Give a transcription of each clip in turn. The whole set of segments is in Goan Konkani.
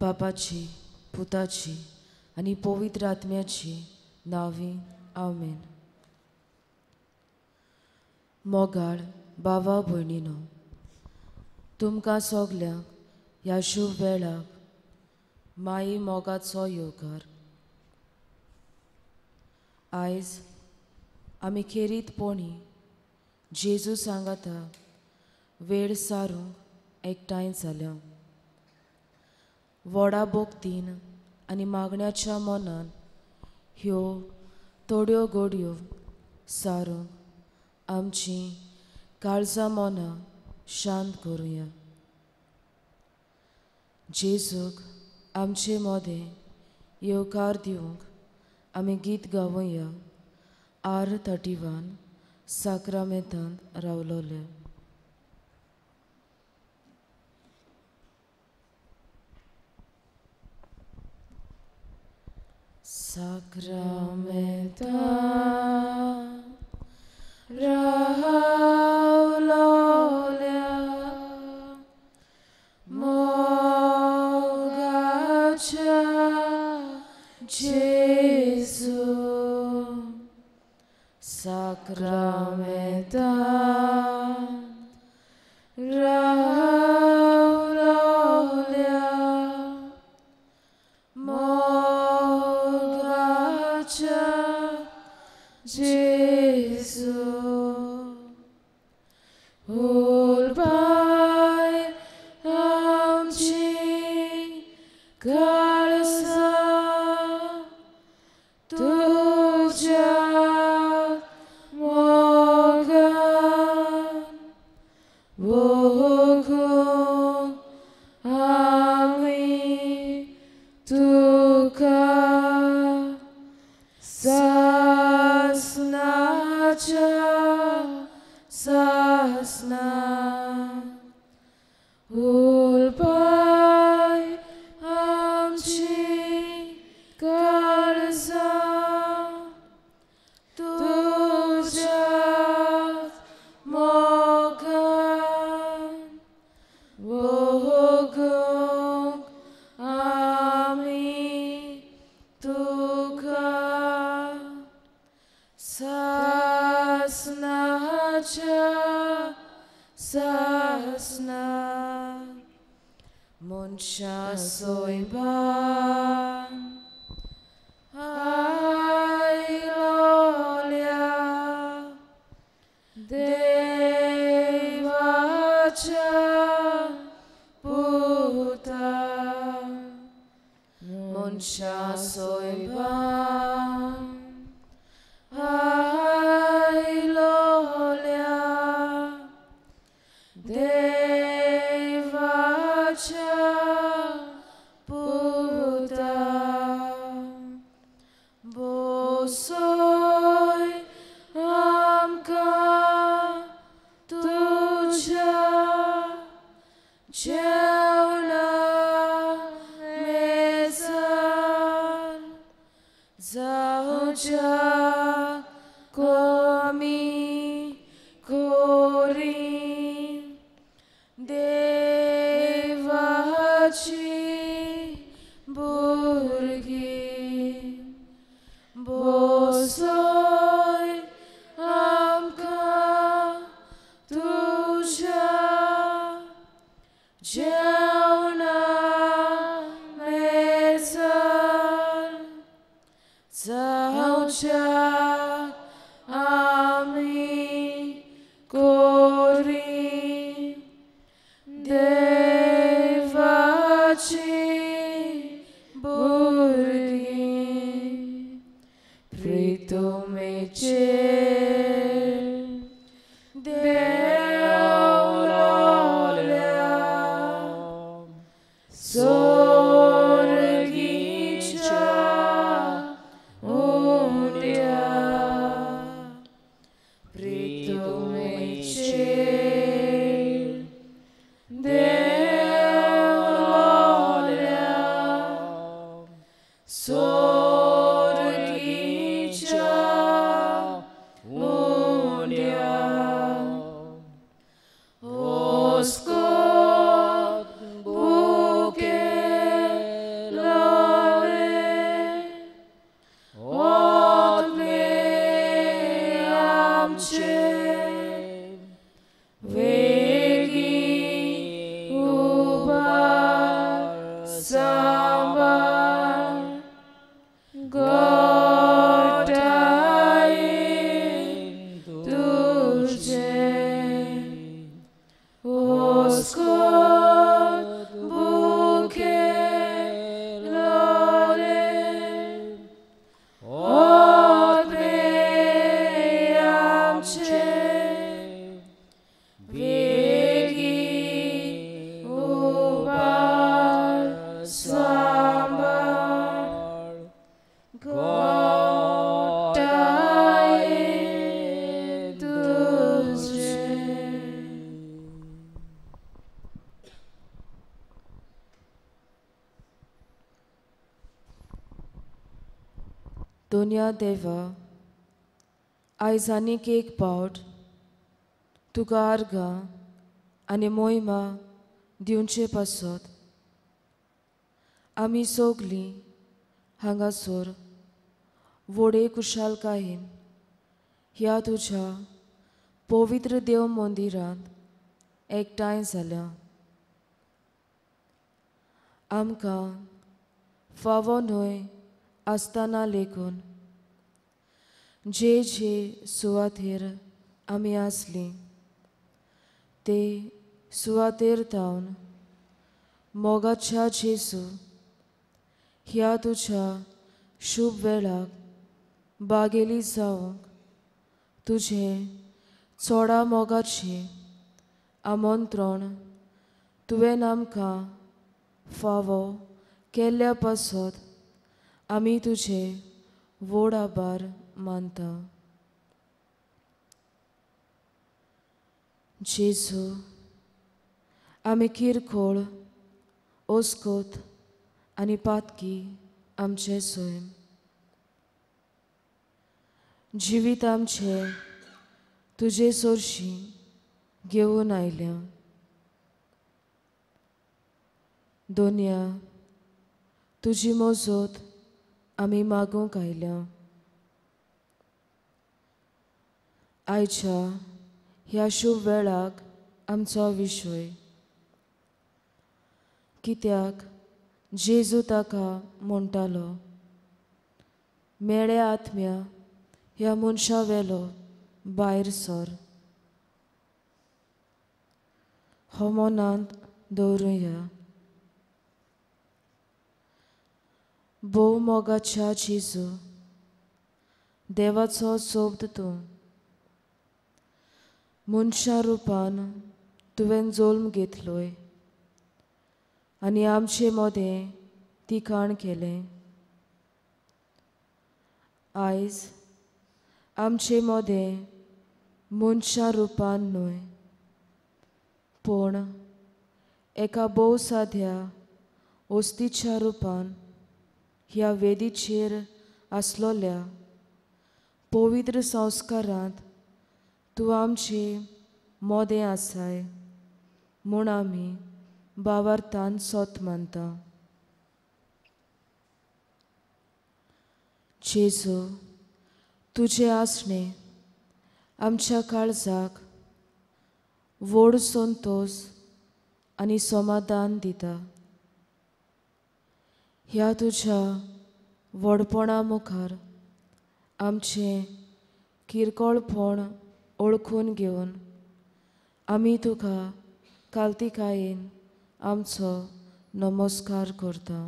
बापाची, पुताची आनी पवित्र आत्म्याची नांवी, आमेन. मोगाळ बाबा भयणीनो, तुमकां सगल्यांक ह्या शुभ वेळाक माई मोगाचो येवकार. आयज आमी खेरीतपणी जेजू सांगाता वेळ सारूंक एकठांय जाल्या. व्हडा भक्तीन आनी मागण्याच्या मनान ह्यो थोड्यो घडयो सारूंक आमची काळजां मनां शांत करुया. जेजूक आमचे मदें येवकार दिवंक आमी गीत गावया. आर 31 साक्रामेंतांत रावलोले. साक्रामेंतांत रावलोल्या मोगाच्या जेजू, साक्रामेंतांत रावलोल्या मोगाच्या जेजू, उलपाय आमची काळजां तुज्या मोगान भोगूंक आमी तुका सासणाच्या सासणा. उलपाय आमची काळजां तुज्या मोगान भोगूंक आमी तुका सासणाच्या सासणा. मनशा सोयबान आयलोल्या देवाच्या पुता, मनशा सोयबान आयलोल्या देवाच्या पुता, बसय आमकां तुज्या जेवणा मेजार, जावच्या कमी कोरी देवाची भुरगीं. बसय आमकां तुज्या जेवणा मेजार, जावच्या आमी कोरी देवाची भुरगीं. प्रितुमेचेर देवलोल्या दोनया देवा, आयज आनीक एक पावट तुका आर्गां आनी मोहिमा दिवचे पासत आमी सगलीं हांगासर व्हडे कुशालकायेन ह्या तुज्या पवित्र देव मंदिरांत एकठांय जाल्या. आमकां फावो न्हय आसतना लेगून जे जे सुवातेर आमी आसलीं ते सुवातेर थावन मोगाच्या जेजू ह्या तुज्या शुभ वेळाक बागेली जावंक तुजें चोडा मोगाचें आमंत्रण तुवें आमकां फावो केल्ल्या पासत आमी तुजे व्हड आभार मानता. जेजू, आमी किरकोळ ओस्कोत आनी पातकी आमचें सैम जिवीत आमचें तुजे सरशीं घेवन आयल्या. दोनया, तुजी मजत आमी मागूंक आयल्या. आयच्या ह्या शुभ वेळाक आमचो विशय कित्याक जेजू ताका म्हणटालो, मेळ्या आत्म्या ह्या मनशा वेलो भायर सर. हो मनांत दवरुया. भोव मोगाच्या जेजू, देवाचो सोबद तूं मनशा रुपान तुवें जल्म घेतलोय आनी आमचे मदें तिकाण केलें. आयज आमचे मदें मनशा रुपान न्हय पूण एका भोव साद्या वस्तीच्या रुपान ह्या वेदीचेर आसलोल्या पवित्र संस्कारांत तूं आमचे मोदें आसाय म्हूण आमी भावार्थान सोत मानता. जेजू, तुजें आसणें आमच्या काळजाक व्हड संतोश आनी समाधान दिता. ह्या तुज्या व्हडपणा मुखार आमचें किरकोळपण ओळखून घेवन आमी तुका कालतिकायेन आमचो नमस्कार करता.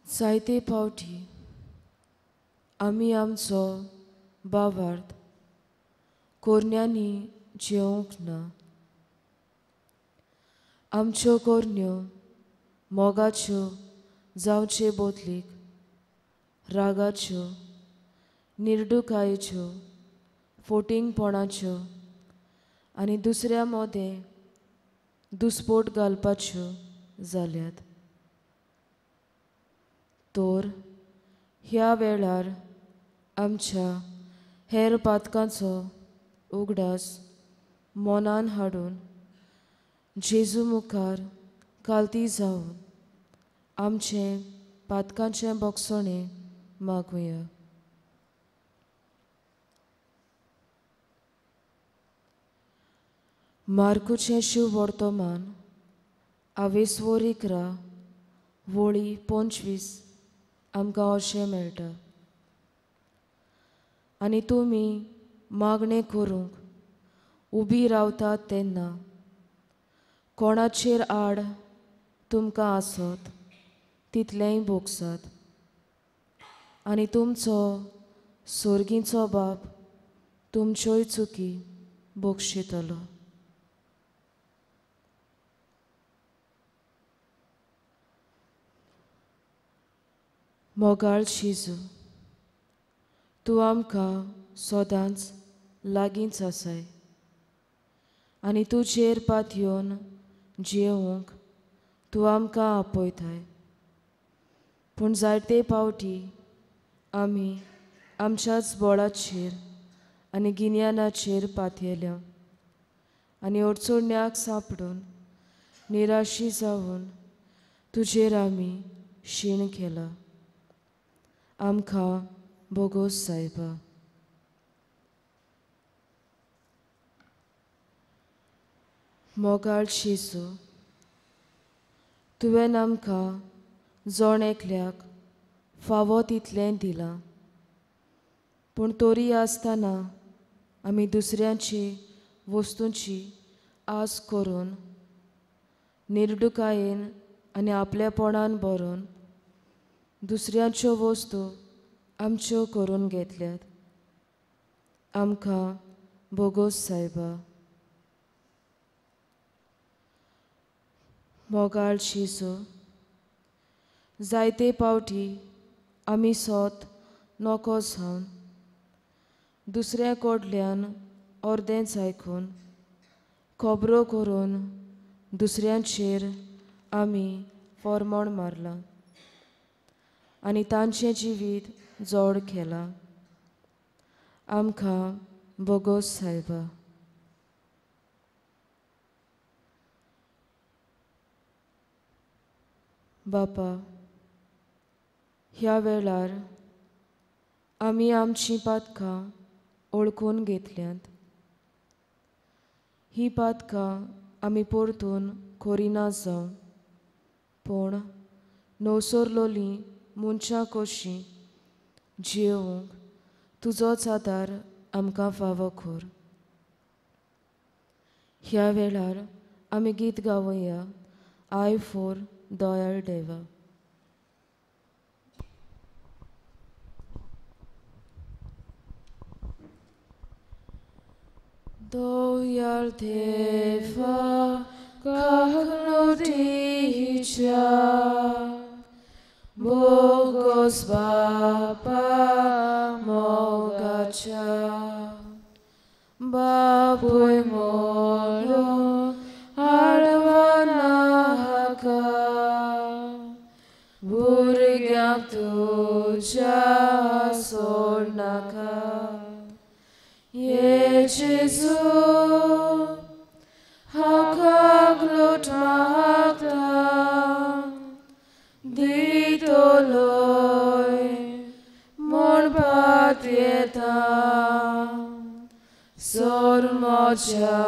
जायते पावटी आमी आमचो भावार्थ कोरण्यांनी जेवंक ना. आमच्यो कोरण्यो मोगाच्यो जावचे बदलीक रागाच्यो, निर्डुकायेच्यो, फोटिंगपणाच्यो आनी दुसऱ्या मदें दुस्पोट घालपाच्यो जाल्यात. तर ह्या वेळार आमच्या हेर पातकांचो उगडास मनान हाडून जेजू मुखार कालती जावन आमचें पातकांचें बोगसणें मागुया. मार्कुचें शिव वर्तमान आवेसवोर 11 वळी 25 आमकां अशें मेळटा. आनी तुमी मागणें करूंक उबी रावतात तेन्ना कोणाचेर आड तुमकां आसत तितलेंय भोगसात आनी तुमचो सोर्गींचो बाप तुमच्योय चुकी भोगशितलो. मोगाळ जेजू, तूं आमकां सदांच लागींच आसाय आनी तुजेर पातयेवन जियेवंक तूं आमकां आपयताय. पूण जायते पावटी आमी आमच्याच बळाचेर आनी गिन्यानाचेर पातयेल्या आनी अडचण्याक सांपडून निराशी जावन तुजेर आमी शीण केला. आमकां बोगोस सायबा. मोगाळ जेजू, तुवें आमकां जण एकल्याक फावो तितलें दिलां, पूण तरी आसतना आमी दुसऱ्यांची वस्तूंची आस करून निर्डुकायेन आनी आपलेपणान भरून दुसऱ्यांच्यो वस्तू आमच्यो करून घेतल्यात. आमकां बोगोस सायबा. मोगाळ जेजू, जायते पावटी आमी सोत नको जावन दुसऱ्या कडल्यान अर्देंच आयकून खबरो करून दुसऱ्यांचेर आमी फॉर्मोण मारलां आनी तांचें जिवीत जोड केलां. आमकां बोगोस सायबा. बापा, ह्या वेळार आमी आमचीं पातकां ओळखून घेतल्यांत. ही पातकां आमी परतून करिना जावं, पूण नवसरलोलीं मनशां कशीं जियेवंक तुजोच आदार आमकां फावो कर. ह्या वेळार आमी गीत गावया I four दयाळ देवा. दयाळ देवा काकलो दिच्या बोगोस बापा मोगाच्या बापूय मोलो हाडवानाका भुरग्यांक तुज्या सोडनाका. ये जेजू हाका ग्लोट मागता दितलोय म्हूण पातयेता सोर म्हज्या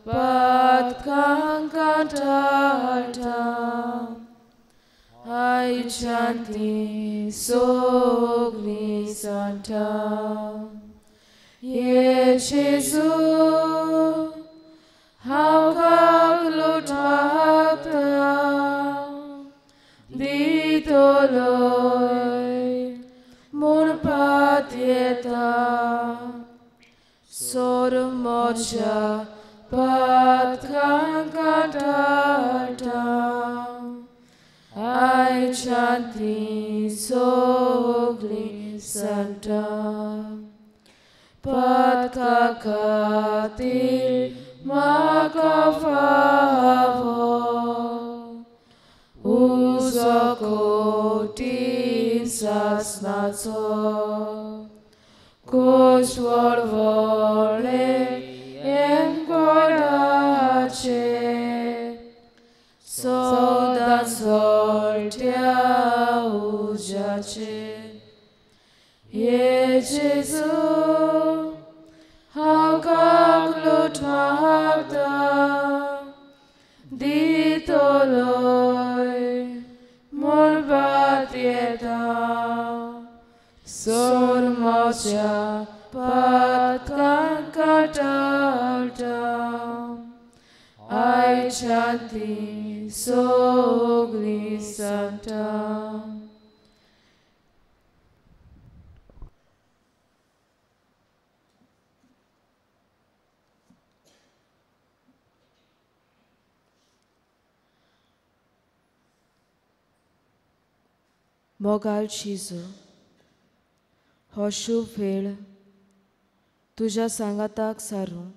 पातकांक टाळटा आयच्यान ती सगळीं सांडटा. ये जेजू हांव काकलूट मागता दितलोय म्हूण पातयेता सोर म्हज्या पातकांक टाळटा आयच्यान ती सगळीं सांडटा. पातका खातीर म्हाका फावो उजो कोटी सासनाचो कोश वळवळे एनकोडाचे सदां चळट्या उज्याचे. ये जेजू हांव काकलूट मागता दितलोय म्हूण पातयेता सोर म्हज्या पातकांक टाळटा आयच्या ती सगळीं सांगता. मोगाळ जेजू, हो शुभ वेळ तुज्या सांगाताक सारूं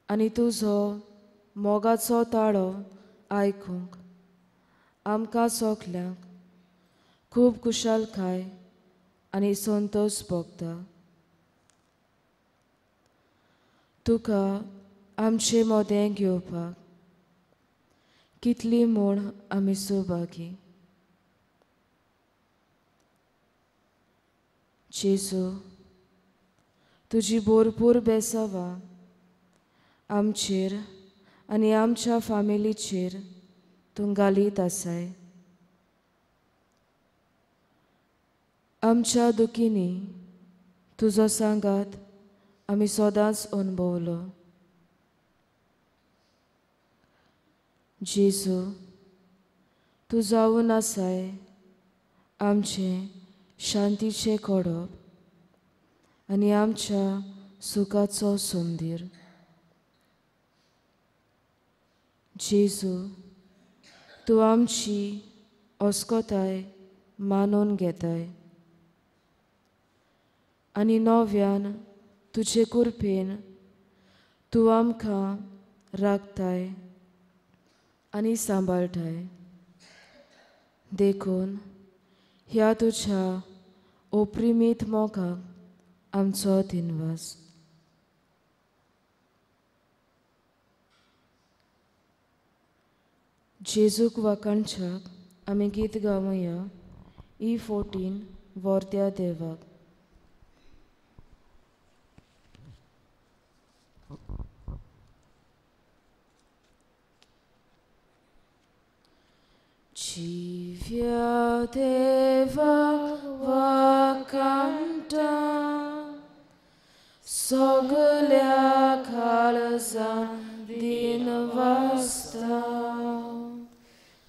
आनी तुजो मोगाचो ताळो आयकूंक आमकां सगल्यांक खूब खुशालकाय आनी संतोश भोगता. तुका आमचे मदें घेवपाक कितली म्हूण आमी सुभागी. जेजू, तुजी भरपूर बेसावां आमचेर आनी आमच्या फामिलीचेर तूं घालीत आसाय. आमच्या दुखींनी तुजो सांगात आमी सदांच अणभवलो. जेजू, तूं जावन आसाय आमचें शांतीचें कोडप आनी आमच्या सुखाचो संदीर. जेजू, तूं आमची अस्कताय मानून घेताय आनी नव्यान तुजे कृपेन तूं आमकां राखताय आनी सांबाळटाय. देखून ह्या तुज्या ओप्रिमीत मोगाक आमचो दिनवास. जेजूक वाखाणच्याक आमी गीत गावया E14 वर्त्या देवाक. जिव्या देवा वाखाणटा सगल्या काळजान दिनवासता.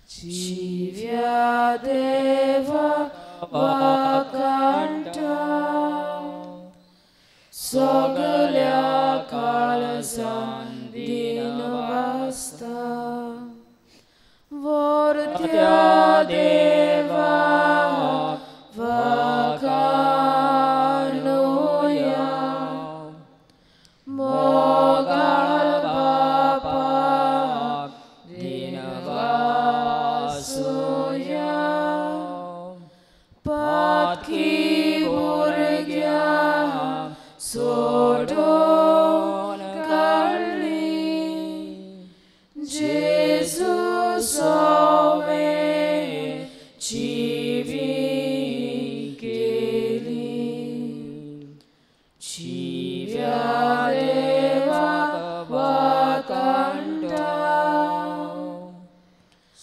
जिव्या देवा वाखाणटा सगल्या काळजान दिनवासता. वर्त्या देवा वाखाणुया मोगाळ बापा दिनवासुया. पाखी भुरग्यां सोडून काडली जेजू सोवे जिवी केली. जिव्या देवा वाखाणटा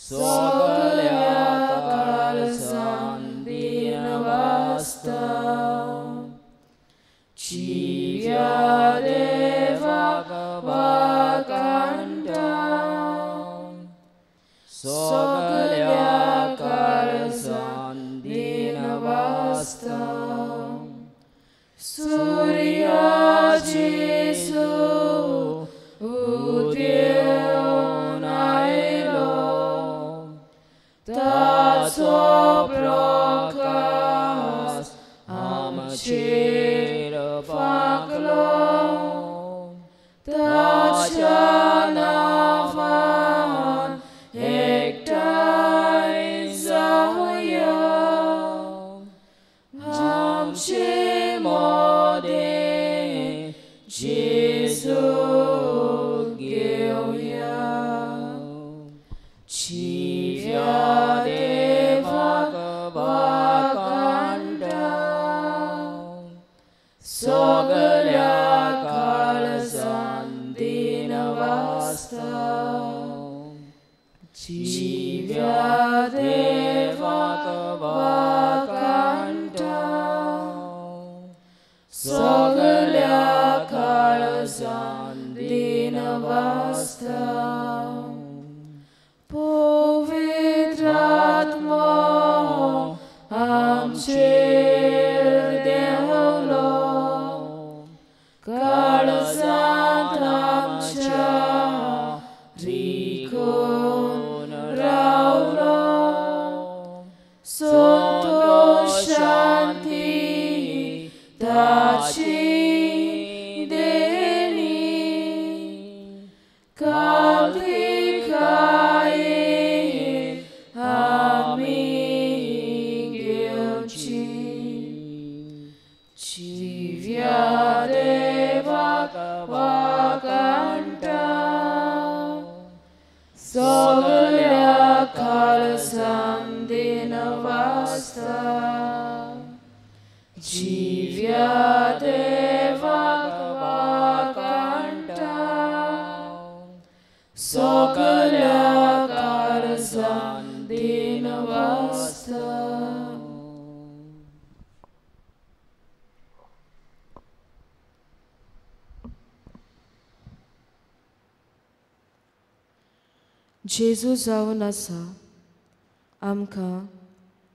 सगल्या काळजान दिनवासता. जिव्या देवा वाखाणटा सगल्या काळजान दिनवासता. सूर्या जेजू उदेवन आयलो ताचो प्रकाश आमचेर फांकलो. ताच्या नांवान एकठांय जावया आमचे मदें जेजू घेवया. जिव्या देवा वाखाणटा सगल्या काळजान दिनवासता. जिव्या देवा वाखाणटा सगल्या काळजान दिनवासता. वासता. पवित्र आत्मो आमचेर देंवलो, काळजांत आमच्या रिगून रावलो. संतोष शांती ताची देणी, कावतिकायेन आमी घेवची. जिव्या देवाक वाखाणटा, सगल्या काळजान दिन वासता. जिव्या देवाक वाखाणटा, सगल्या काळजान दिन वासता. जेजू जावन आसा आमकां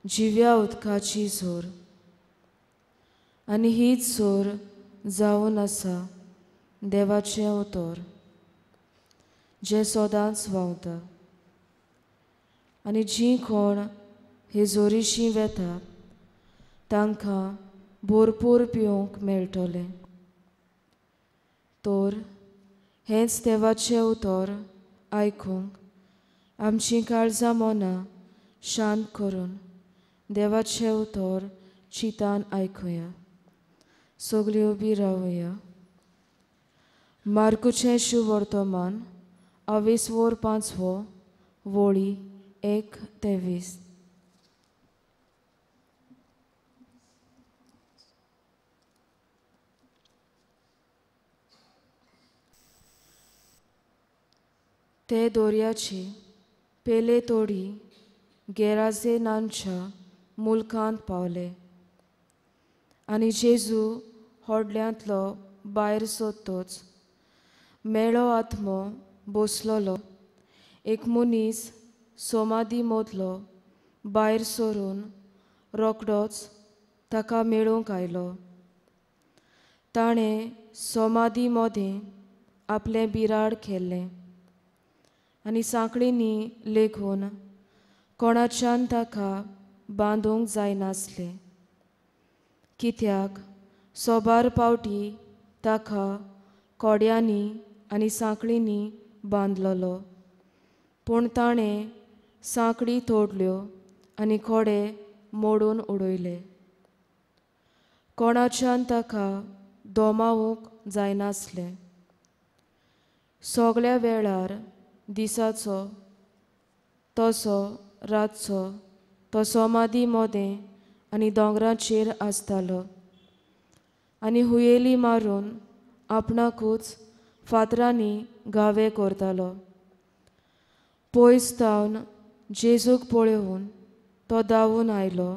जिव्या उदकाची जोर, आनी हीच जोर जावन आसा देवाचें उतर जें सदांच व्हांवता. आनी जीं कोण हे जोरीशीं वेता तांकां भरपूर पिवंक मेळटलें. तर हेंच देवाचें उतर आयकूंक आमचीं काळजां मनां शांत करून देवाचें उतर चिंतान आयकुया. सगळीं उबी रावया. मार्कुचें शुवर्तमान 5 वळी 1 ते 20. ते दोरयाची पेले तोडी गेराजेनांच्या मुलकांत पावले आनी जेजू होडल्यांतलो भायर सोदतोच मेळो आत्मो बसलोलो एक मनीस सोमादी मदलो भायर सरून रोखडोच ताका मेळूंक आयलो. ताणें सोमादी मदें आपलें बिराड केल्लें आनी सांकळींनी लेखून कोणाच्यान ताका बांदूंक जायनासलें, कित्याक सोबार पावटी ताका कोड्यांनी आनी सांकळींनी बांदलोलो. पूण ताणें सांकळी तोडल्यो आनी कोडे मोडून उडयले. कोणाच्यान ताका दोमावूंक जायनासलें. सगळ्या वेळार दिसाचो तसो रातचो तो सोमादी मोदें आनी दोंगराचेर आसतालो आनी हुयेली मारून आपणाकूच फातरांनी घावे करतालो. पयस थावन जेजूक पळोवन तो धांवून आयलो,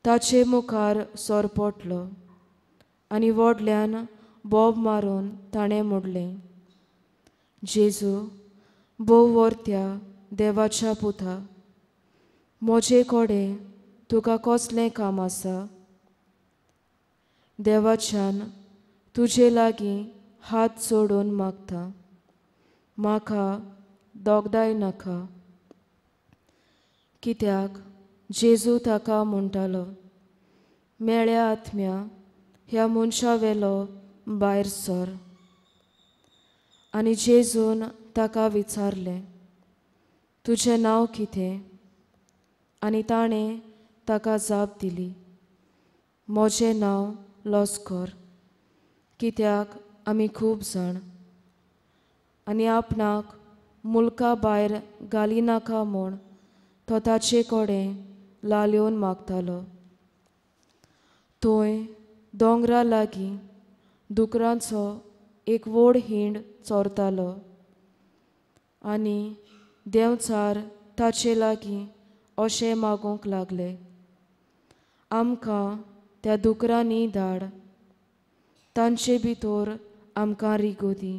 ताचे मुखार सरपटलो आनी व्हडल्यान बोब मारून ताणें म्हणलें, जेजू भोव वर्त्या देवाच्या पुता, म्हजे कडेन तुका कसलें काम आसा? देवाच्यान तुजे लागीं हात जोडून मागता, म्हाका दोगदाय नाका. कित्याक जेजू ताका म्हणटालो, मेळ्या आत्म्या ह्या मनशा वेलो भायर सर. आनी जेजून ताका विचारलें, तुजें नांव कितें? आनी ताणें ताका जाप दिली, म्हजें नांव लॉस्कर, कित्याक आमी खूब जाण. आनी आपणाक मुल्का भायर घालिनाका म्हूण तो ताचे कडेन लालेवन मागतालो. थंय दोंगरा लागीं दुकरांचो एक व्हड हिंड चोरतालो आनी देंवचार ताचे लागीं अशें मागूंक लागले, आमकां त्या दुकरांनी धाड, तांचे भितर आमकां रिगो दी.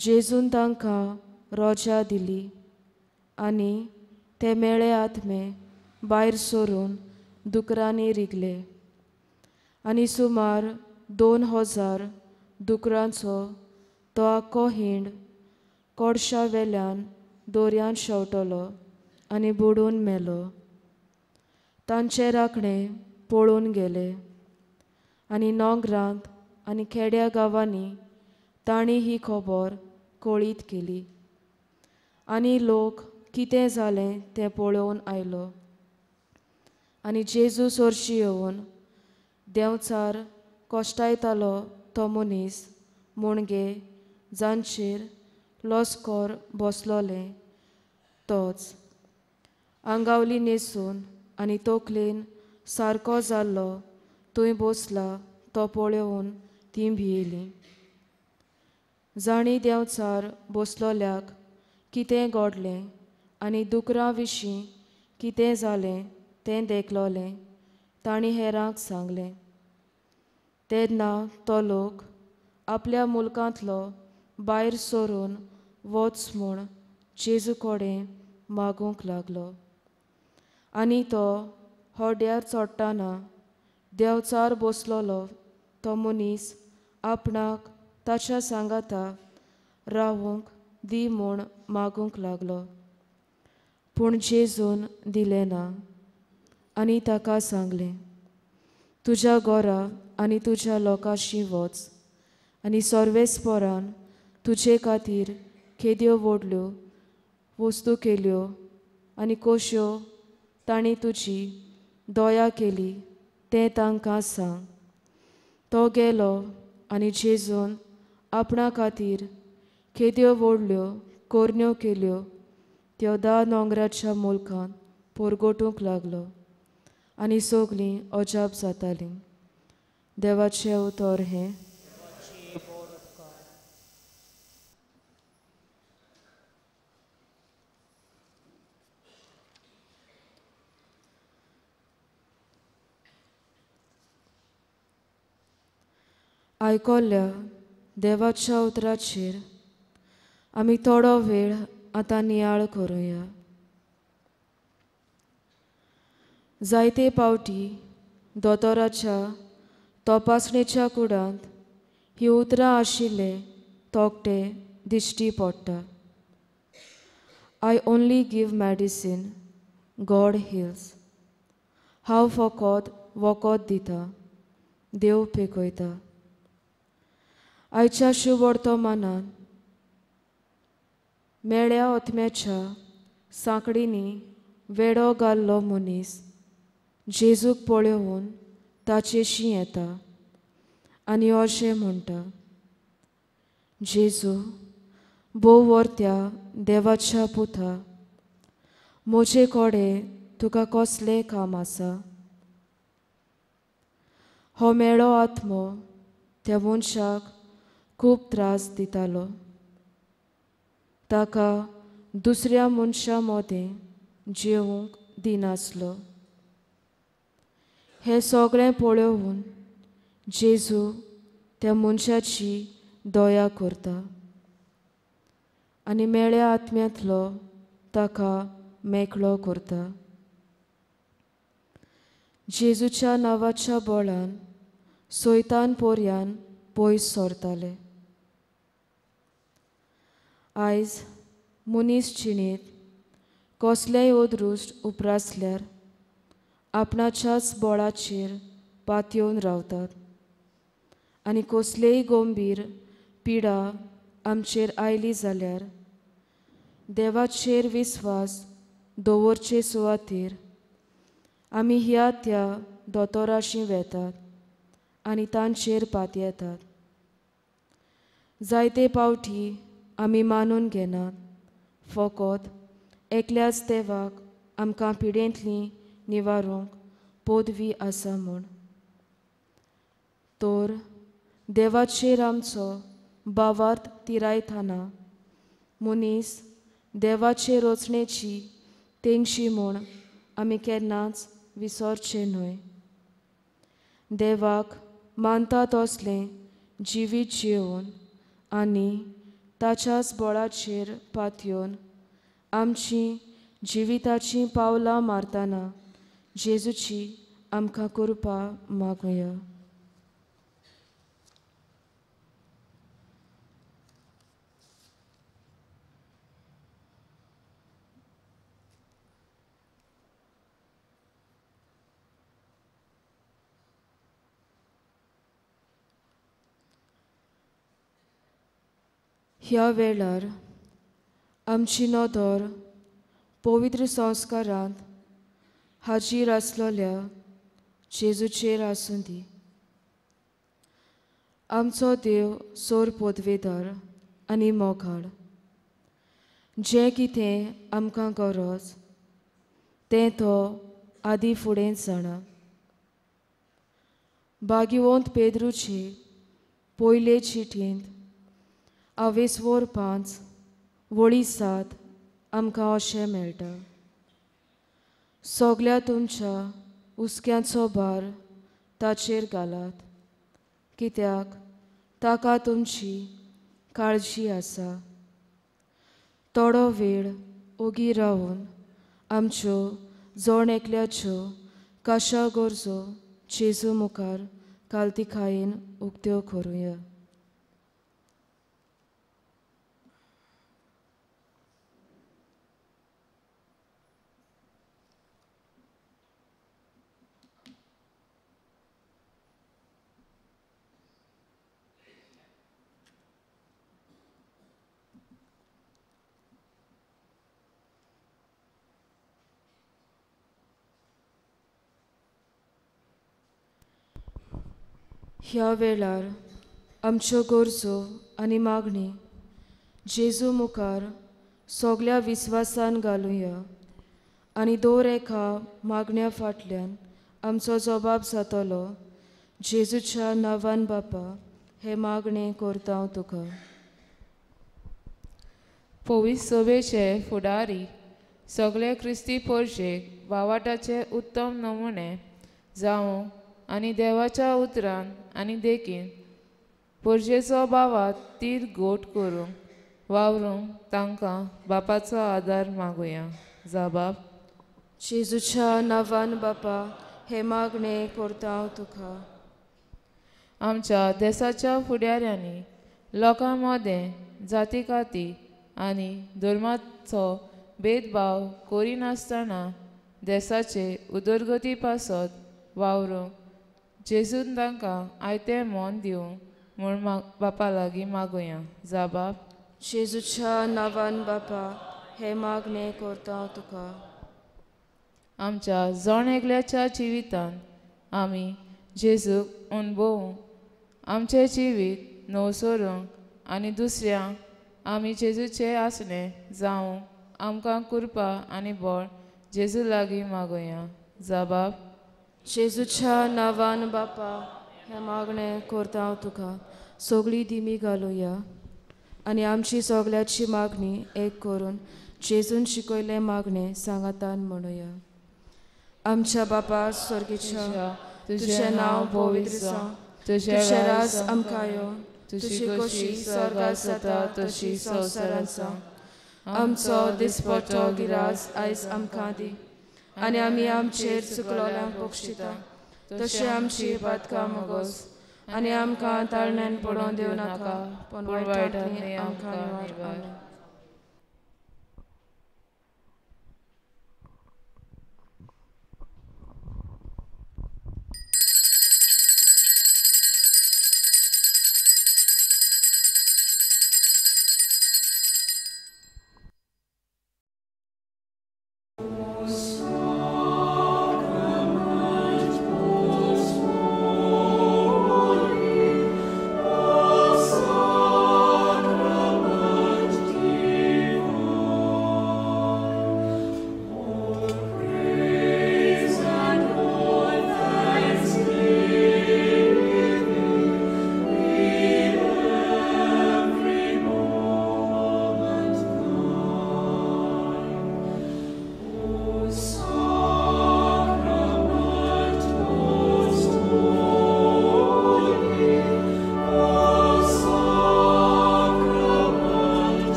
जेजून तांकां रोजा दिली आनी ते मेळे आत्मे भायर सरून दुकरांनी रिगले आनी सुमार 2000 दुकरांचो तो आख्खो हिंड कोडशा वेल्यान दोरयान शेंवटलो आनी बुडून मेलो. तांचे राखणे पळून गेले आनी नोंगरांत आनी खेड्या गांवांनी तांणी ही खबर कळीत केली आनी लोक कितें जालें तें पळोवन आयलो. आनी जेजू सरशी येवन देंवचार कश्टायतालो तो मनीस मुणगे जांचेर लस्कर बसलोलें तोच आंगावली न्हेसून आनी तकलेन सारको जाल्लो थंय बसला तो पळोवन तीं भियेलीं. जांणी देंवचार बसलोल्याक कितें घडलें आनी दुकरां विशीं कितें जालें तें देखलोलें तांणी हेरांक सांगलें. तेन्ना तो लोक आपल्या मुलकांतलो भायर सरून वच म्हूण जेजू कडेन मागूंक लागलो. आनी तो होड्यार चडटना देंवचार बसलोलो तो मनीस आपणाक ताच्या सांगाता रावूंक दी म्हूण मागूंक लागलो. पूण जेजून दिलें ना आनी ताका सांगलें, तुज्या घरा आनी तुज्या लोकांशी वच आनी सर्वेस्परान तुजे खातीर केद्यो व्हडल्यो वस्तू केल्यो आनी कश्यो तांणी तुजी दया केली तें तांकां सांग. तो गेलो आनी जेजून आपणा खातीर केद्यो व्हडल्यो करण्यो केल्यो त्यो 10 नोंगराच्या मुलखांत परगटूंक लागलो आनी सगळीं अजाप जातालीं. देवाचें उतर हें. आयकल्ल्या देवाच्या उतराचेर आमी थोडो वेळ आतां नियाळ करुया. जायते पावटी दोतोराच्या तपासणेच्या कुडांत ही उतरां आशिल्ले तोकटे दिश्टी पडटा. I only give medicine, God heals. हांव फकत वखद दिता, देव पेकयता. आयच्या शुभवर्तमानान मेळ्या आत्म्याच्या सांकडींनी वेडो घाल्लो मनीस जेजूक पळोवन ताचेशी येता आनी अशें म्हणटा, जेजू भोव वर्त्या देवाच्या पुता, म्हजे कडेन तुका कसलें काम आसा? हो मेळो आत्मो त्या मनशाक खूब त्रास दितालो. ताका दुसऱ्या मनशां मदें जेवंक दिनासलो. हें सगळें पळोवन जेजू त्या मनशाची दया करता आनी मेळ्या आत्म्यांतलो ताका मेकळो करता. जेजूच्या नांवाच्या बळान सैतान पोरयान पयस सरताले. आयज मनीस जिणेंत कसलेंय अदृश्ट उप्रासल्यार आपणाच्याच बळाचेर पातयेवन रावतात आनी कसलेय गंभीर पिडा आमचेर आयली जाल्यार देवाचेर विस्वास दवरचे सुवातेर आमी ह्या त्या दोतोराशी वेतात आनी तांचेर पातयेतात. जायते पावटी आमी मानून घेनात फकत एकल्याच देवाक आमकां पिडेंतली निवारूंक पदवी आसा म्हूण. तर देवाचेर आमचो भावार्थ तिरायतना मनीस देवाचे रचणेची तेंगशी म्हूण आमी केन्नाच विसरचें न्हय. देवाक मानता तसलें जिवीत जियोवन आनी ताच्याच बळाचेर पातयेवन आमची जिविताचीं पावलां मारतना जेजूची आमकां कृपा मागुया. ह्या वेळार आमची नदर पवित्र संस्कारांत हाजीर आसलेल्या जेजूचेर आसूं दी. आमचो देव सोर पदवेदार आनी मोगाळ, जें कितें आमकां गरज तें तो आदी फुडें जाणा. भाग्यवंत पेद्रूचे पयले चिठींत आवेसवोर 5:7 आमकां अशें मेळटा, सगल्या तुमच्या हुस्क्यांचो भार ताचेर घालात, कित्याक ताका तुमची काळजी आसा. थोडो वेळ ओगी रावन आमच्यो जण एकल्याच्यो काशा गरजो जेजू मुखार कालतिकायेन उक्त्यो करुया. ह्या वेळार आमच्यो गरजो आनी मागणी जेजू मुखार सगल्या विस्वासान घालुया आनी दर एका मागण्या फाटल्यान आमचो जबाब जातलो, जेजूच्या नांवान बापा हे मागणें करता हांव तुका. पवित्र सभेचे फुडारी सगळे क्रिस्ती परजेक वावाटाचे उत्तम नमुने जावं आनी देवाच्या उतरान आनी देखीन परजेचो भावात तीर गोट करूंक वावरूंक तांकां बापाचो आदार मागुया. जा बाप. जेजूच्या नांवान बापा हे मागणें करता हांव तुका. आमच्या देसाच्या फुडाऱ्यांनी लोकां मदें जाती काती आनी धर्माचो भेदभाव करिनासतना देसाचे उदरगती पासत वावरूंक जेजून तांकां आयतें मन दिवंक म्हूण बापा लागीं मागुया. जा बाप. जेजूच्या नांवान बापा हे मागणें करता हांव तुका. आमच्या जण एकल्याच्या जिवितांत आमी जेजूक अणभवूंक, आमचें जिवीत नवसरूंक आनी दुसऱ्यांक आमी जेजूचें आसणें जावंक आमकां कृपा आनी बळ जेजू लागीं मागुया. जा बाप. जेजूच्या नांवान बापा हें मागणें करता हांव तुका. सगळी दिमी घालुया आनी आमची सगळ्याची मागणी एक करून जेजून शिकयलें मागणें सांगातान म्हणुया. आमच्या बापा स्वर्गीच्या, तुजें नांव पवित्र जावं, तुजें राज आमकां यो, तुजी खोशी स्वर्गांत जाता तशी संवसारांत जावं. आमचो दिसपट्टो गिरास आयज आमकां दी आनी आमी आमचेर चुकलोल्यांक बक्षिता तशें आमची पातकां मोगोस आनी आमकां ताळण्यान पडोवन दिवं नाका, पूण वायटांतली आमकां निवार.